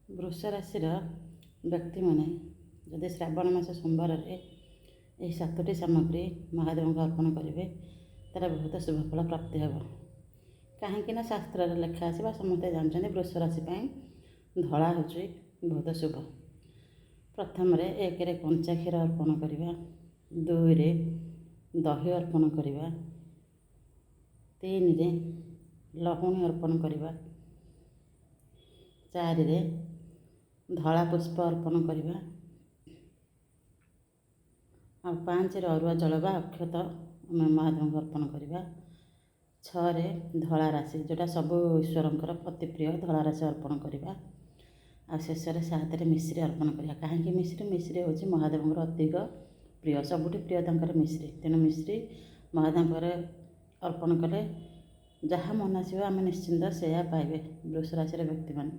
ବୃଷ ରାଶିର ବ୍ୟକ୍ତିମାନେ ଯଦି ଶ୍ରାବଣ ମାସ ସୋମବାରରେ ଏହି 7ଟି ସାମଗ୍ରୀ ମହାଦେବଙ୍କୁ ଅର୍ପଣ କରିବେ, ତାହେଲେ ବହୁତ ଶୁଭଫଳ ପ୍ରାପ୍ତି ହେବ। କାହିଁକି ନା ଶାସ୍ତ୍ରରେ ଲେଖା ଅଛି ବା ସମସ୍ତେ ଜାଣିଛନ୍ତି, ବୃଷ ରାଶି ପାଇଁ ଧଳା ହେଉଛି ବହୁତ ଶୁଭ। ପ୍ରଥମରେ 1ରେ କଞ୍ଚା କ୍ଷୀର ଅର୍ପଣ କରିବା, 2ରେ ଦହି ଅର୍ପଣ କରିବା, 3ରେ ଲହୁଣୀ ଅର୍ପଣ କରିବା, 4ରେ ଧଳା ପୁଷ୍ପ ଅର୍ପଣ କରିବା ଆଉ 5ରେ ଅରୁଆ ଜଳ ବା ଅକ୍ଷତ ଆମେ ମହାଦେବଙ୍କୁ ଅର୍ପଣ କରିବା। 6ରେ ଧଳା ରାଶି, ଯେଉଁଟା ସବୁ ଈଶ୍ୱରଙ୍କର ଅତି ପ୍ରିୟ, ଧଳା ରାଶି ଅର୍ପଣ କରିବା। ଆଉ ଶେଷରେ 7ରେ ମିଶ୍ରି ଅର୍ପଣ କରିବା। କାହିଁକି ମିଶ୍ରି? ମିଶ୍ରି ହେଉଛି ମହାଦେବଙ୍କର ଅଧିକ ପ୍ରିୟ, ସବୁଠୁ ପ୍ରିୟ ତାଙ୍କର ମିଶ୍ରି। ତେଣୁ ମିଶ୍ରି ମହାଦେବଙ୍କର ଅର୍ପଣ କଲେ ଯାହା ମନାସିବ ଆମେ ନିଶ୍ଚିନ୍ତ ସେୟା ପାଇବେ ବୃଷ ରାଶିର ବ୍ୟକ୍ତିମାନେ।